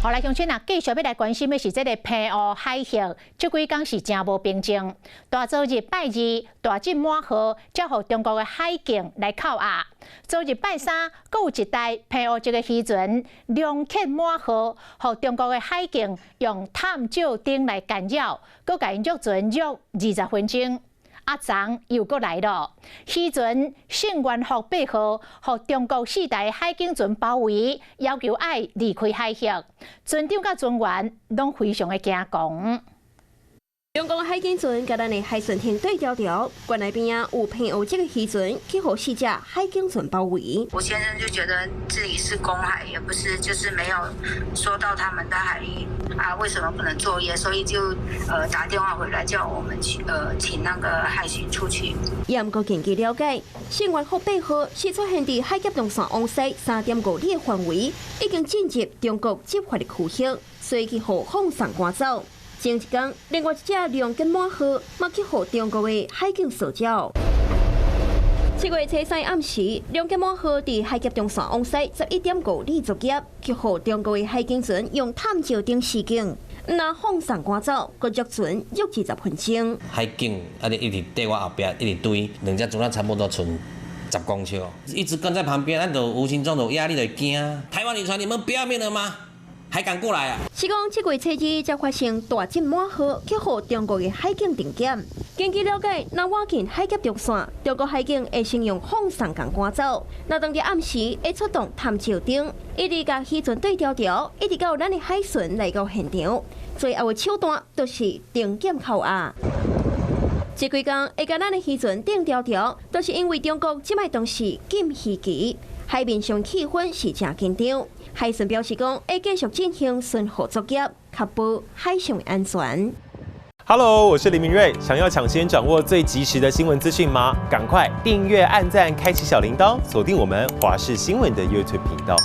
好來，鄉親啊，繼續欲來關心的是這个澎湖海域，這幾工是誠無平靜。大昨日拜二，大進滿號，才予中國的海警來扣押。昨日拜三，閣有一台澎湖籍的漁船龍客滿號，予中國的海警用探照燈來干擾，閣共𪜶約船約20分鐘。啊，昨又閣來囉，漁船聖元福8號，予中國四台海警船包圍，要求愛離開海域。船長佮船員攏非常的驚惶。中國海警船共咱的海巡艇對調調，關內邊仔有澎湖籍的漁船去予四隻海警船包圍。我先生就覺得這裡是公海，也不是就是沒有說到他們的海域啊，為什麼不能作業？所以就打電話回來叫我們去請那個海巡出去。也毋過根據了解，聖元福8號是出現佇海峽中線往西3.5里的範圍，已經進入中國執法的區域，所以去予放送趕走。前一工，另外一隻龍吉滿號嘛去予中國的海警掃走。7月初三暗時，龍吉滿號佇海峽中線往西11.5里作業，去予中國的海警船用探照燈示警，毋但放送趕走，閣捉船約20分鐘。海警啊，一直綴我後壁，一直追，兩隻船仔差不多賰10公尺，一直跟在旁邊，咱就無形中有壓力，就驚。台灣漁船，你們不要命了嗎？還敢過來啊！是講7月初二才發生大進滿號，去予中國的海警定檢。根據了解，若倚近海峽中線，中國海警會先用放送共趕走。若當日暗時會出動探照燈，一直共漁船對調調，一直到咱的海巡來到現場。最後的手段就是定檢扣押。這幾工會共咱的漁船釘牢牢，都是因為中國這擺當是禁漁期，海面上氣氛是誠緊張。海巡表示講，會繼續進行巡護作業，確保海上安全。 Hello，我是林明瑞。想要搶先掌握最及時的新聞資訊嗎？趕快訂閱、按讚、開啟小鈴鐺，鎖定我們華視新聞的 YouTube 頻道。